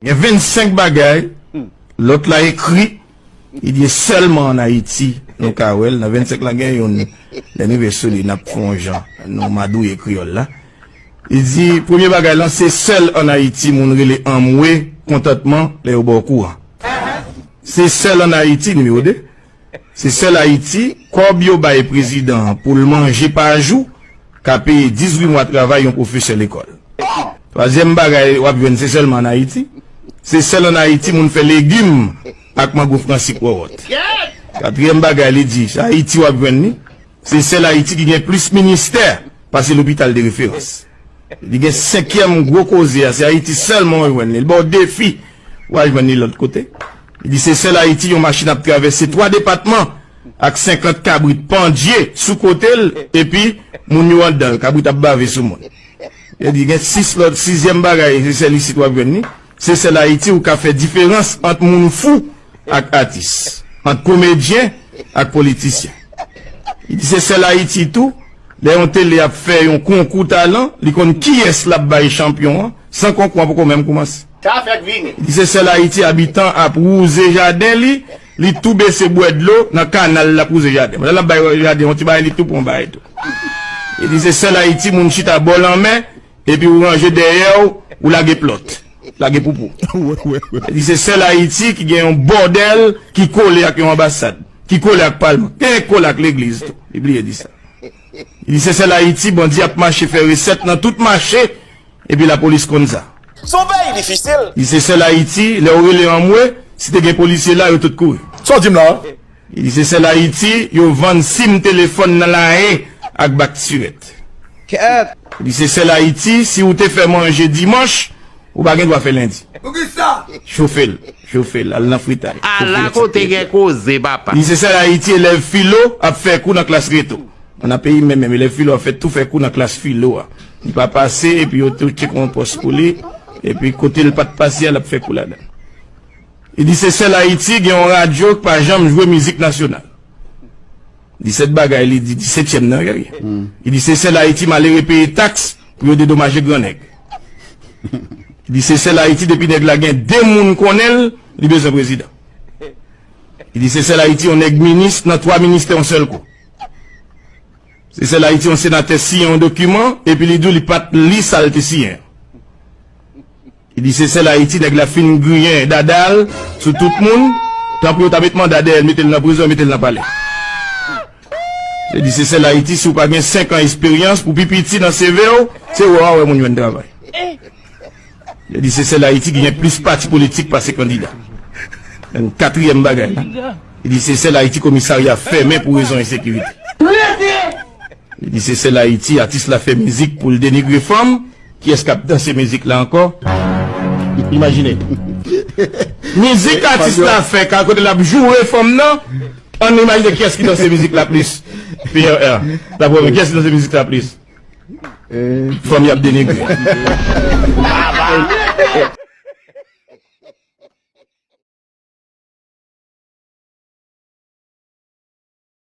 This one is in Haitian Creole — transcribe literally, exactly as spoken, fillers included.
Gen vennsenk bagay, lòt la ekri, li di sèlman ann Ayiti nou ka wè l. Nan vennsenk la gen youn, lè n rive sou li, n ap fè yon jan, nou madouye kreyòl la. Li di, premye bagay lan, se sèl ann Ayiti moun rele anmwe kontantman lè yo ba w kouran. Se sèl ann Ayiti, nimewo de. Se sèl Ayiti, kòb yo bay prezidan an pou l manje pa jou, ka peye dizuit mwa travay yon pwofesè lekòl. Twazyèm bagay w ap jwenn se sèlman ann Ayiti. Se sèl ann Ayiti moun fè legim ak mango fransik wòwòt. Katriyèm bagay li di, se Ayiti w ap jwenn li. Se sèl Ayiti ki gen plis ministè pase lopital de referans. Li gen senkyèm gwo koze a, se Ayiti sèlman w jwenn li. Li ba w defi, w a jwenn li lòt kote. Li di se sèl Ayiti yon machin ap travèse twa depatman ak senkant kabrit pandye sou kote l, epi moun yo anndan l, kabrit ap bave sou moun. Li di gen sis lòt, sizyèm bagay, se sèl isit w ap jwenn li. Se sèl Ayiti ou ka fè diferans ant moun fou ak atis, ant komedyen ak politisyen. Li di se sèl Ayiti tou, lè yon tele ap fè yon konkou talan, li konn kiyès l ap bay chanpyon an, san konkou an poko menm koumanse. Sa fèk vini. Li di se sèl Ayiti abitan ap wouze jaden li, li tou bese bwè dlo nan kanal l ap wouze jaden. Pandan l ap bay jaden yon ti bagay, li tou pran bagay tou. Li di se sèl Ayiti moun chita bò lanmè, epi ou ranje dèyè w, ou lage plòt, lage poupou. Li di se sèl Ayiti ki gen yon bòdèl ki kole ak yon anbasad, ki kole ak palman, ki kole ak legliz tou. Li bliye di sa. Li di se sèl Ayiti bandi ap mache fè resèt nan tout mache, epi lapolis konn sa. Se yon peyi difisil. Li di se sèl Ayiti, lè w rele anmwe, si te gen polisye la, yo tout kouri. Sa w di m la? Li di se sèl Ayiti, yo vann sim telefòn nan Layen ak bak sirèt. Kèt. Li di se sèl Ayiti, si ou te fè manje dimanch, ou pa gen dwa fè lendi. Poukisa? Chofe l, chofe l, al nan fritay. Ala kote gen koze, papa. Li di se sèl Ayiti, elèv filo ap fè kou nan klas reto. Nan peyi menm, menm, elèv filo ap fè tou fè kou nan klas filo a. Li pa pase, epi yo tou tcheke yon pòs pou li, epi kote l pa t pase a, l ap fè kou ladan. Li di se sèl Ayiti gen yon radyo k pa janm jwe mizik nasyonal. Disèt bagay li di, disetyèm nan, gade. Li di se sèl Ayiti malere peye taks pou yo dedomaje gran nèg. Li di se sèl Ayiti depi nèg la gen de moun konnen l, li bezwen prezidan. Li di se sèl Ayiti yon nèg minis nan twa ministè yon sèl kou. Se sèl Ayiti yon senatè siyen yon dokiman, epi li di w li pa t li sa l te siyen. Li di se sèl Ayiti nèg la fin griyen dada l sou tout moun, tanpri yo ta met manda dèyè l, mete l nan prizon, mete l nan palè. Li di se sèl Ayiti si w pa gen senk an esperyans pou pi piti nan C V w, se wè w a wè moun jwenn travay. Li di se sèl Ayiti ki gen plis pati politik pase kandida. Yon katriyèm bagay la. Li di se sèl Ayiti komisarya fèmen pou rezon ensekirite. Li di se sèl Ayiti, atis la fè mizik pou l denigre fanm. Kiyès k ap danse mizik la ankò? Imajine. Mizik atis la fè, ka kote l ap joure fanm nan, ann imajine kiyès ki danse mizik la plis. P R R. Dapre mwen, kiyès ki danse mizik la plis? Fanm y ap denigre.